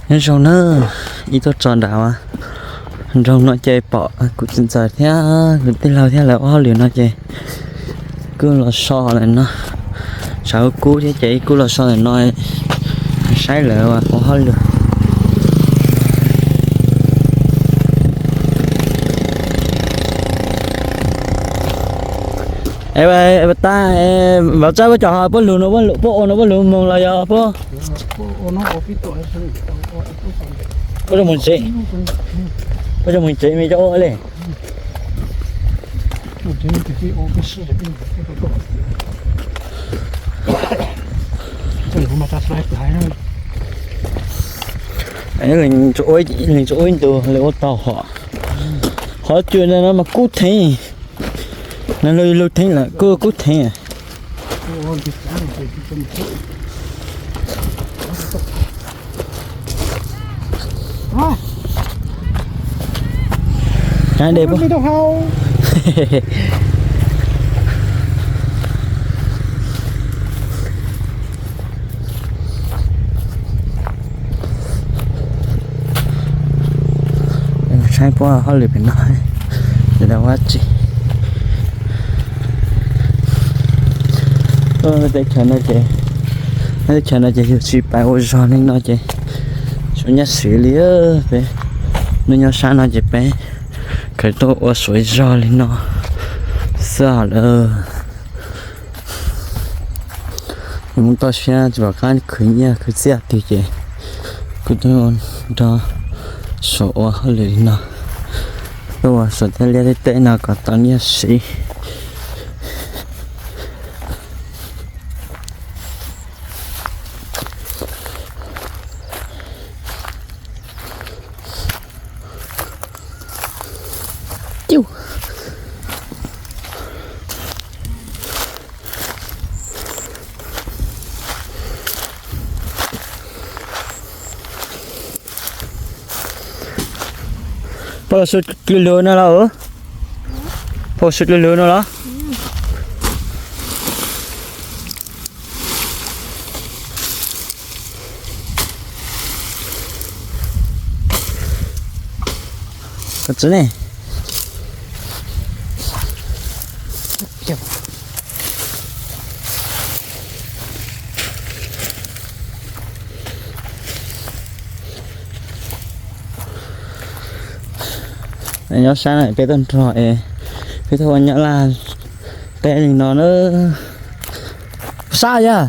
Nyob zoo na, ib tuaj txog nram nroog no ces pom kuv txiv ntxawm thiab kuv tij laug thiab lawv ua hauj lwm no ces kuj los so lawm no. Tshav kub thiab ces kuj los so lawm no, saib lawv ua hauj lwm. Tab, Vam Txawj, puab cov puab lug no, puab ua no puab lug moog los yog puab? Puab moog tsev, puab moog tsev me cov ua le. Leej tsuas ua ib ntus lawv ua tau hom. Qhov cua no mas kub theeb, no lug lug theeb lawm kuj kub theeb. Cav de puab. Saib puab hauj lwm pem no, ces dab tsi. Teb chaws no ces, teb chaws no ces yug tsis pais ua zog li no ces tsis nyab siv li. Peb nub nyob sab no ces peb khaws tuaj ua suav zog li no xwb lawm. Mus toj siab tsis pom qab khwv nyiaj khwv txiaj twg ces kuv tuaj nrog suav ua hauj lwm li no, tuaj ua suav tej liaj tej teb no kom tau nyiaj siv. Puab los su dlwg lug no los? Puab su dlwg lug no los? Koj txiv ne? Nyob sab no peb tuaj nrog es peb tuaj ua nyab laj teb li no na. Sab yog?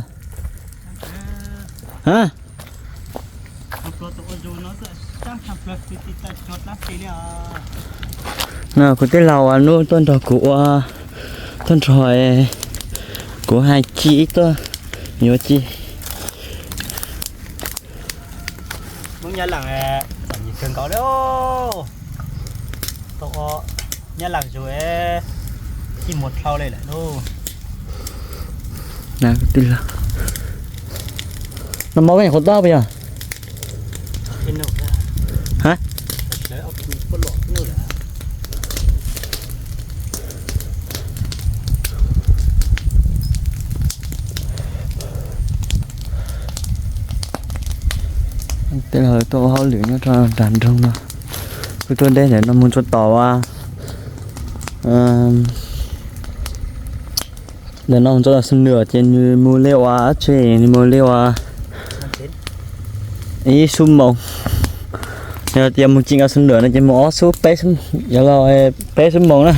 No kuv tij laug uas nub tuaj nrog kuv ua, tuaj nrog kuv hais ci tuaj yuav ci. Hmoob Nyab Laaj txom nyem kawg nkaus li. Tau ua Nyab Laaj zug, tij muag dlhau li lawm lauj. No mob koj nyuam qhuav tau puas yog? Ha? Tej laug tuaj ua hauj lwm nyob rau nram nroog no. Kuv tuaj deb ntawm no mus tsuas tom, ntawm no mus tsuas tom Xam Nuam ces nws mus li uas dab tsi, nws mus li uas ib xuab moos. Yog tias mus ci nkaus Xam Nuam no ces mus ob xuab peb, yog los peb xuab moos na.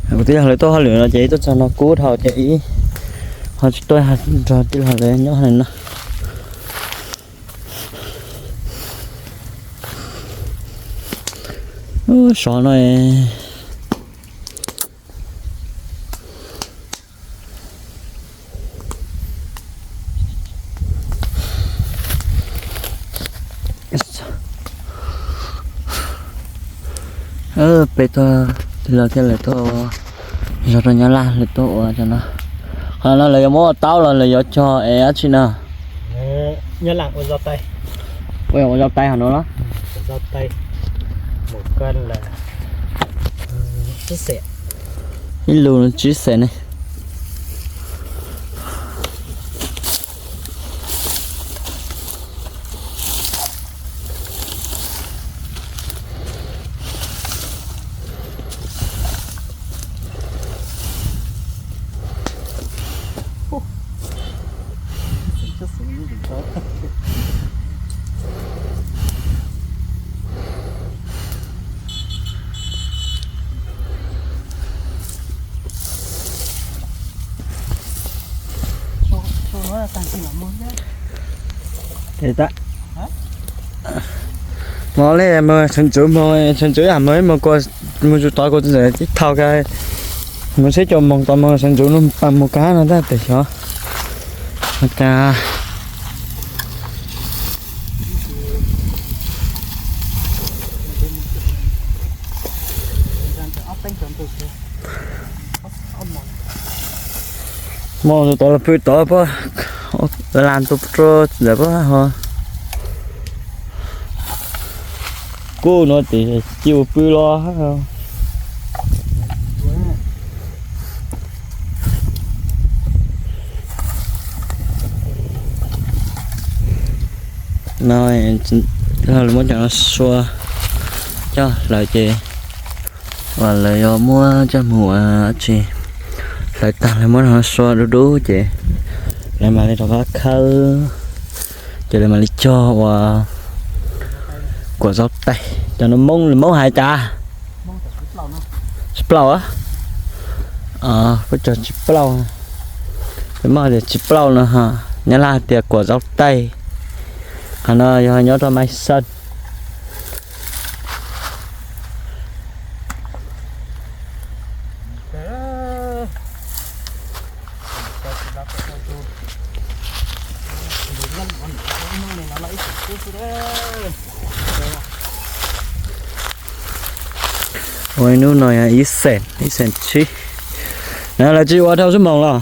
Kuv tij laug lawv tuaj hauj lwm no ces tuaj txog no kub dhau ces ib ho tsis tuaj nrog tij laug lawv nyob no. Sov no. Peb tuaj, tij laug thiab lawv tuaj ua zog rau Nyab Laj, lawv tuaj ua cov no. Qhov no lawv yuav muab ua taub los lawv yuav cog es dab tsi no? Ua ua zog tais hov no los? Ib lus tsib xees ne. Mos li mus sawv ntxuv, mus sawv ntxuv yam mus mus kua, mus tsuas tod kua txob ntxawm tib thau ka, mus seb cov moos tod mus sawv ntxuv no pas mus kab no tab tes xyov. Cas mus tod los pw tod pob, las tus rau ntawm pob ho. Kuj no ces cia pw los. No, lawv muab cov no sua coj hlawv ces uas lawv yuav muab coj mus ua tsi, hlawv tag lawv muab no sua dub dub ces lawv mam li rov qab khawb, ces lawv mam li cog ua kuam zaub tais. Cov no Hmoob, Hmoob hais cas? Tsis plaub a? Kuj cog tsis plaub, muaj tias tsis plaub no, Nyab Laj tias kuam zaub tais. Qhov no yog nyob rau Mai Xaj. Ua ib hnub no yog ib xees, ib xees tsib. Na lawv tsis ua dhau xub moos los?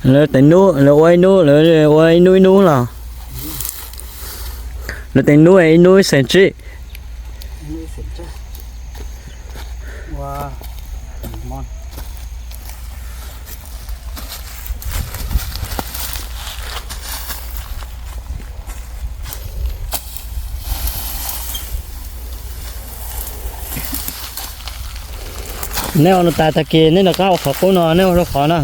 Lawv teev hnub, lawv ua ib hnub, lawv ua ib hnub ib hnub los? Lawv teev hnub, ib hnub ib xees tsib. Nej ua no tas, tag kis nej rov qab ua qhov qub no, nej ua rau qhov no.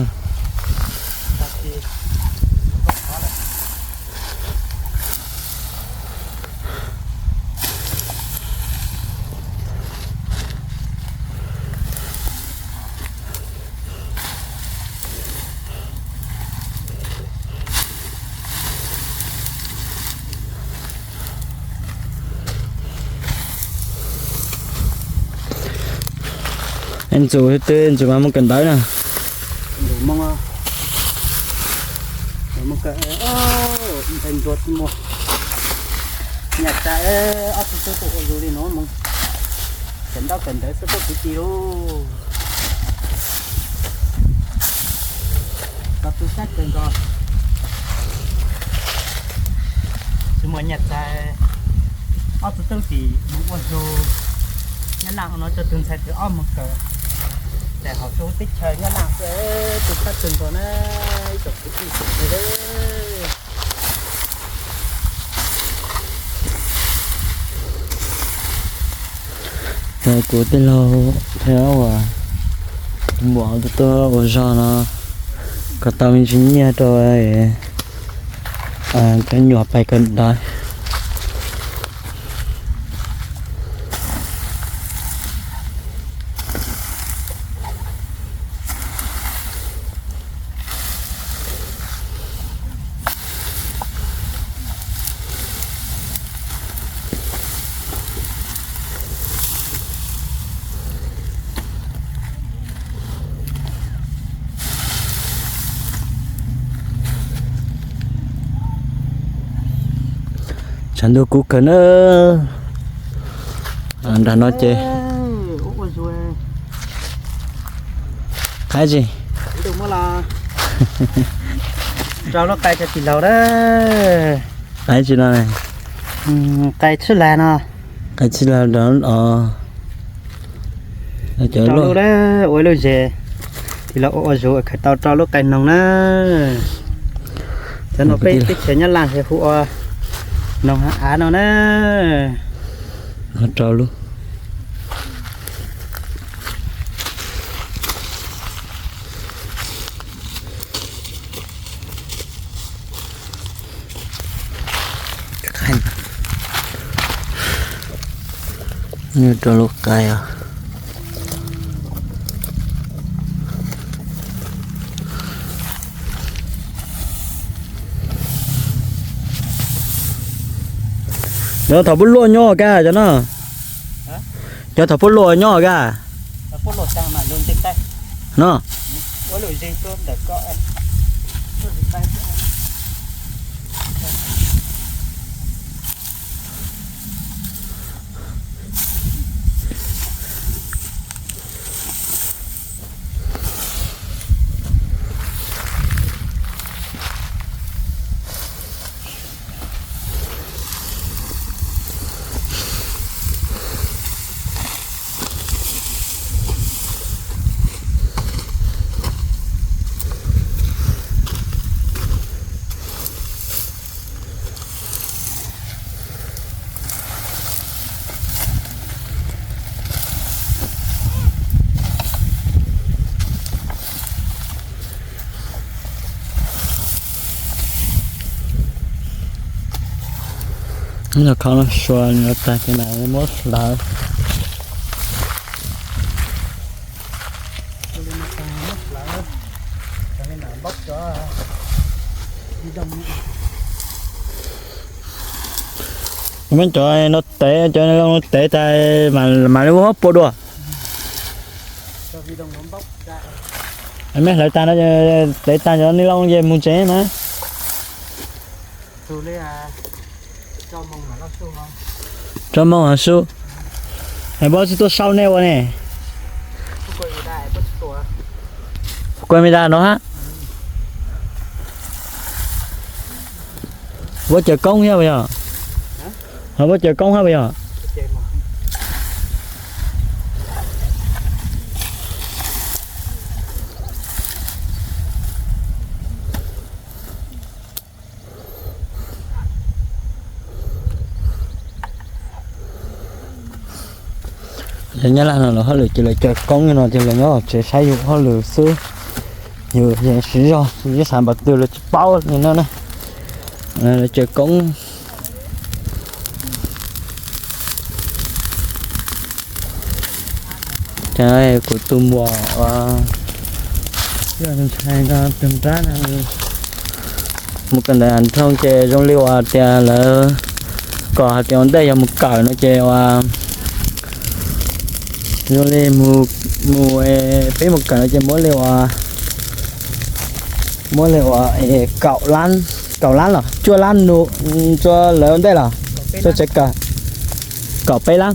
Ntxum twg ntxum mas mus kawm ntawv na. Ntxum mus kawm, ntshe ntuas tsis muaj. Nyaj txag ob tug tub tuaj ua yus li no mus kawm ntaub kawm ntawv xwb tuaj kwv tij lauj. Tau tu sab kawg nkaus. Tsis muaj nyaj txag, ob tug tub tim mus ua zug Nyab Laj no, coj tus ntxhais tus ob mus kawm, ces hauv tub teb chaws Nyab Laj xwb, tu sab kawg nkaus na, ib tsoom kwv tij sawv daws. Kuv tij laug thiab uas muam tuaj ua zog no, kom tau me ntsis nyiaj rau cov nyuam pais kawm ntawv. Tshav ntuj kub kawg na. Nram no ces qaib tsi, rau lub qai rau tim laus na. Qaib tsi no? Qai tshwj lag no. Qai tshwj lag os. Rau lub, ua lub zes, tim laus ua ua zug khaws tau rau lub qai noog na. Cov no peb teb chaws Nyab Laj hu ua noog av no na. Rau lub. Rau lub qai os. Cov thaum puab luaj nyob kag cov no. Cov thaum puab luaj nyob kag no. Los kho no sua no tag ces mam muab hlawv. Muab cov no tev, cov no tev tas mam li muab pua dua. Mej hlawv tag no, tev tag cov ni loo ces mus tsev mas. Rau moos hov su, hais npaum tsis tuaj sau nej ua ne. Kua me da no hab. Puab caws koob hab puas yog? Ho puab caws koob hab puas yog? Yog Nyab Laj no lawv hauj lwm ces lawv caws koob no ces lawv nyob tsev saib yus hauj lwm xwb. Yus yeej siv zog, yus xav npaum twg lawv tsis paub li no na. Lawv caws koob. Ces kuv tus muam uas ntshai no tus nrab no mus kawm ntawv nroog ces zoo li uas tias lawv kom hais tias ua ntej yog mus kawm no ces uas zoo li mus, peb mus kawm no ces muab li uas, muab li uas kaum lab, kaum lab los cuaj lab nus rua lawv ua ntej los rua tsev kawm. Kaum peb lab,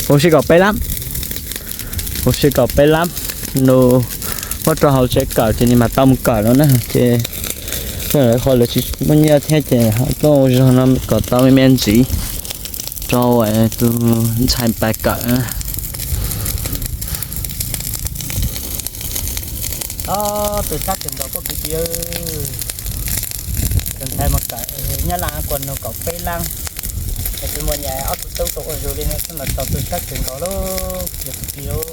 huv si kaum peb lab, huv si kaum peb lab nus muab rau hauv tsev kawm ces nws mam tau mus kawm no na. Ces lawv qhov lawv tsis muaj nyiaj thiab ces tuaj ua zog no kom tau me me ntxiv rau tus ntxhais pais kawm. Ob tug sab kawg nkaus koj kwv tij, tus ntxhais mas kawm Nyab Laj kuas nus kaum peb lab, es tus muam nyam ob tug tub tau ua zug li no xwb mas tau tug sab kawg nkaus lauj, yog kwv tij lauj.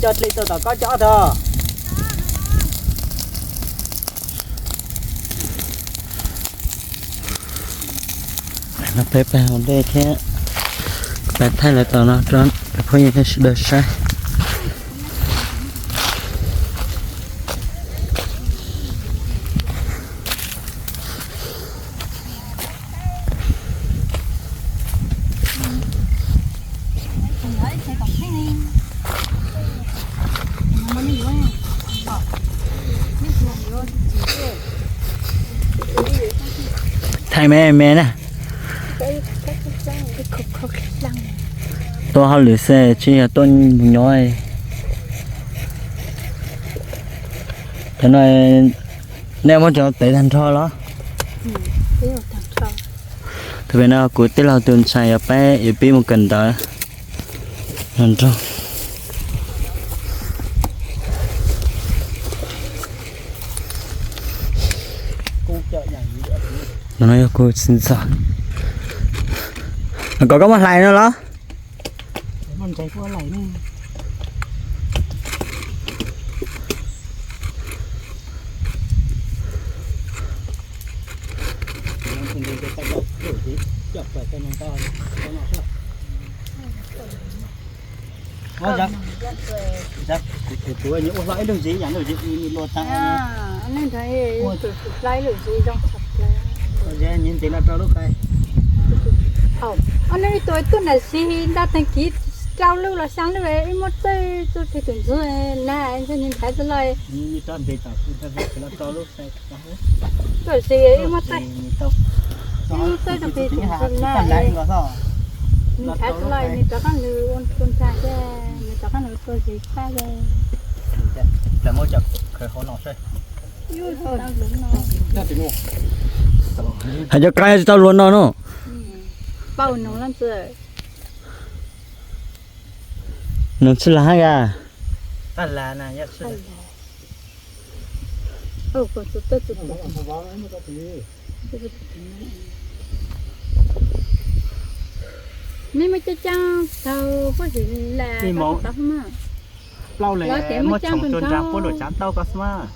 Coj dlej tuaj tom koj cov ob tug. No peb pais hauv dej thiab, pais thaij lawv tom no rau cov phooj ywg thiab sawv daws saib. Thaij me me na. Tuaj hauj lwm xwb tsis yog tuaj mus nyob. Cov no nej muab cov tev tag nrho los? Thaum pem no kuv tij laug tus ntxhais yuav pab yuav pib mus kawm ntawv nroog. No yog kuv txiv ntxawm. Kom koj muab hlais no los? Coj plaws coj no, coj no xwb. Kuv ua hlo ib lub ntxiv yam lub ntxiv ua tag. Nws nrog tus hla ib lub ntxiv zoo tshaj plaws. Nws ntiv no rau lub qai. Ob nws ib tug tuaj nram sis nta teeg kiv rau lub los xyaa lub, ib muab txawj txuj plig tus ntxwv na, ntshe nws nthaiv txog los. Tuaj sis ib muab txawj, ib muab txawj txuj plig tus ntxwv na. Nws nthaiv txog los nws rov qab nws ua tus ntxwv, nws rov qab nws tua zis tag. Hais cov kab tsis tau luag no no. Pauj nus lab ntxwv. Nus tsis lag hab ya. Mej muaj caaj caaj tau puab sim lam tau mas. Plaub le muab tshoov rua nraag puab luam tsav tauj ko xwb mas.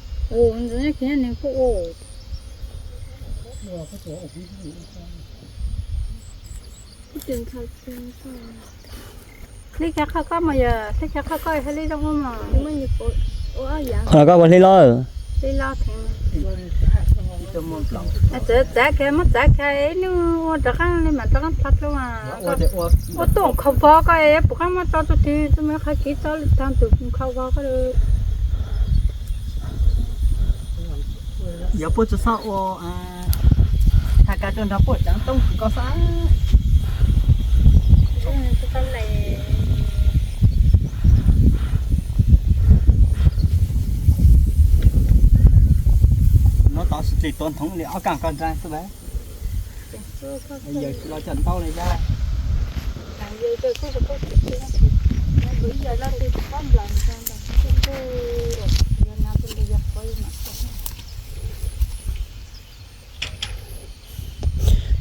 Hlib kag qhov koj mas yog hlib kag qhov koj hab li zoo ua mas. Qhov koj puas hlib lawm? Txav kiag muab txav kiag ib nub ua rov qaab li mam rov qaab plhab dlua mas. Ua tuaj khaus vog koj yuav pum qaab muab tso tus twg, tus me qhov kiv tso tag tus khaus vog koj. Yog puab tsi xob ua thaj kab tuaj nrog puab caav toob koj xwb. Nuav tod sib txwm tuav nthoov li ob kaaj koj nraag xwb. Yawg tsis los coj ntau li yog.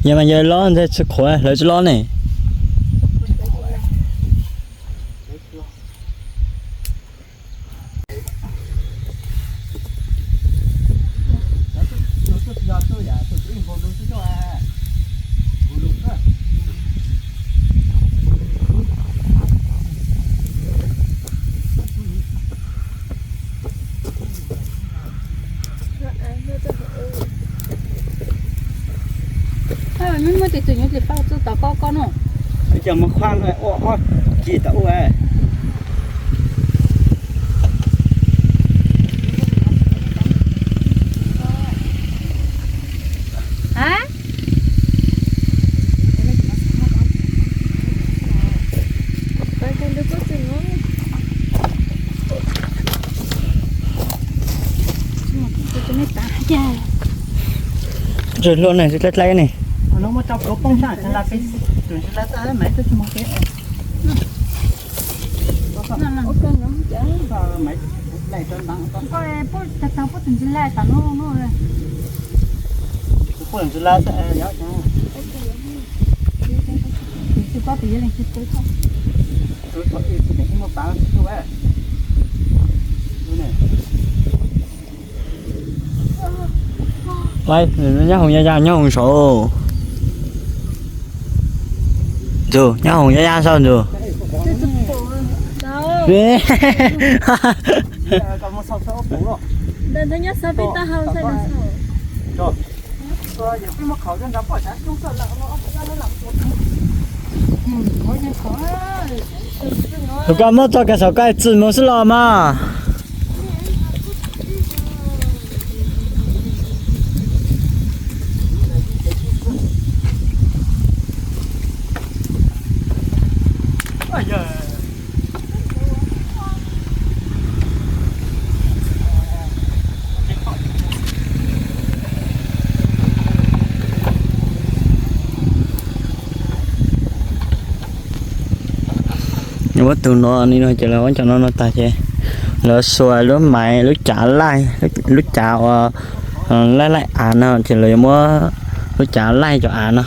Yog mas yawg los ntawd tsis qhuav, lawv tsis los ne. Mej muab tes txuj nyuj tsis faj txuj tom koj koj no. Cov mov qhuav ua ob kis tom ub. Tus hlua ne, tus dlai dlai ne. Nyob hoos ya ya, nyob hoos saud. Ntsug, nyob hoos ya ya saud ntsug. Tus koj muab tso kag saum koj txwm moog xwb los mas. Muab tug no ni no ces lawv ua cov no no tag ces lawv xuas lub maiv lub cav laij, lub cav uas laij laij av no ces lawv yuav muab lub cav laij cov av no,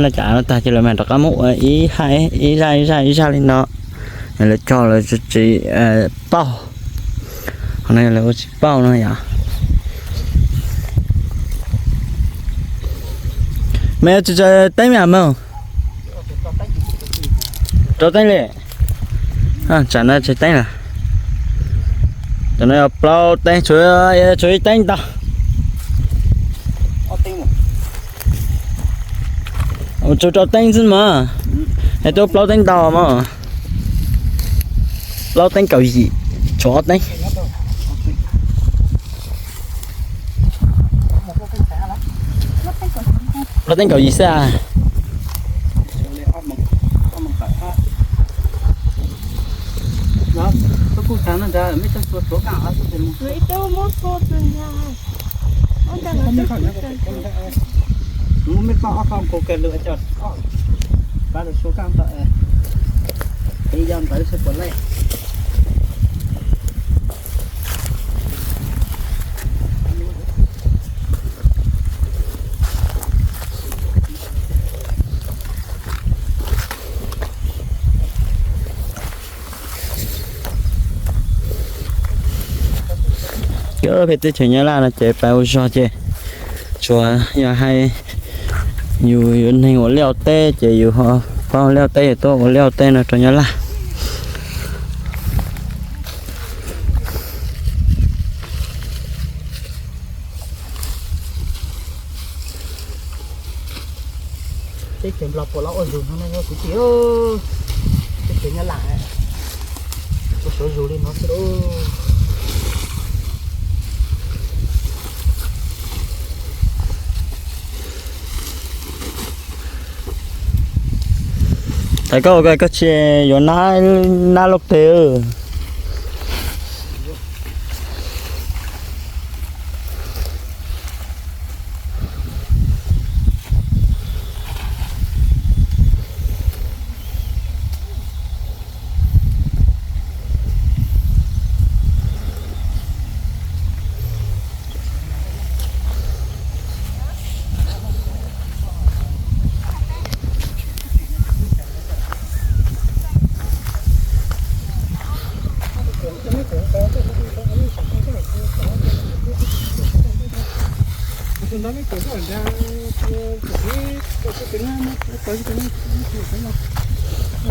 laij cov av no tag ces lawv mam rov qab muab ua ib haj ib zaj ib zaj ib zaj li no. Lawv cog lawv tsis pauj, qhov no lawv ua tsis pauj no yom. Mej tsis tso teeb mas mog. Rau teeb li. Tsam no tsis teeb lawm. Tsam no yog plaub teeb, tshuav ib teeb ntau. Tshuav rau teeb xwb mas. Es twb plaub teeb ntau mas. Plaub teeb kaum yim, tshuav ob teeb. Plaub teeb kaum yim xwb a. Cov peb teb chaws Nyab Laj no ces pais ua zog ces tsuas yog hais yus yuav neeg ua liaj ua teb ces yus ho paub ua liaj ua teb, yus tuaj ua liaj ua teb no rau Nyab Laj. Teb chaws Nplog puas los ua zug no ne kuv tij. Teb chaws Nyab Laj ua suav zug li no xwb lauj. Thov koj ua koj tsis yuav nab, nab loj teg.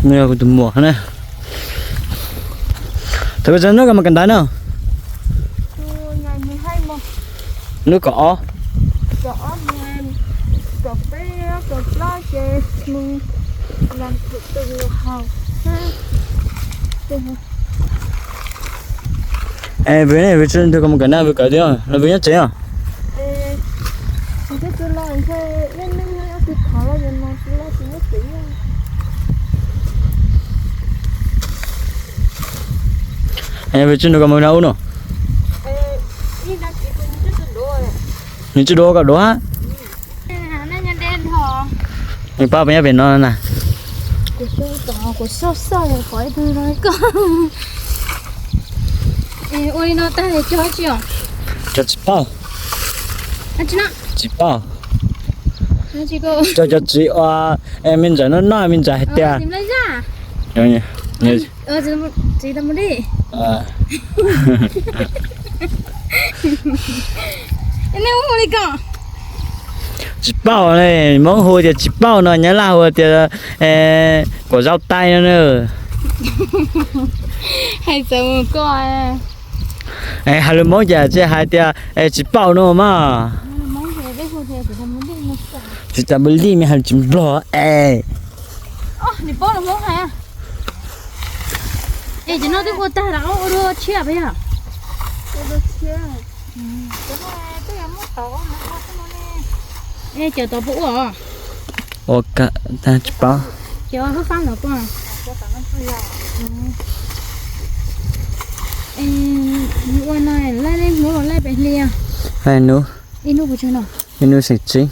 Nws yog kuv tus muam na. Thaum peb txog hnub koj mus kawm ntawv no? Hnub kaum ob. Es vwm ne, vwm tsis nrog koj mus kawm na, vwm kawm tiag los vwm nyob tsev os? Es vwm tsis nrog koj mus na ub no? Nws tsis dua koj dua. Nws pab peb nyob pem no na. Ua li no tag cog tsis os? Cog tsis paub. Tsis paub. Cog cov txiv uas me ntxawm noj noj me ntxawm hais tias. Nej hu li ko. Tsis paub ne, Hmoob hu tias tsis paub no, Nyab Laj hu tias kuam zaub taib no na. Hais txawv mus koj. Es hais lus Hmoob ces tsis hais tias tsis paub no mas. Tsis tas npus lij me hais tsis Nplog es. Es cov no twb ua tag lawm, ua dua tshiab puas yog? Es cov tod puas ua? Ua tsis paub. Cov fab fab ntawd puas? Ua no laij Hmoob los laij pem hli? Laij hnub. Ib hnub puas tsawg no? Ib hnub xeem tsib.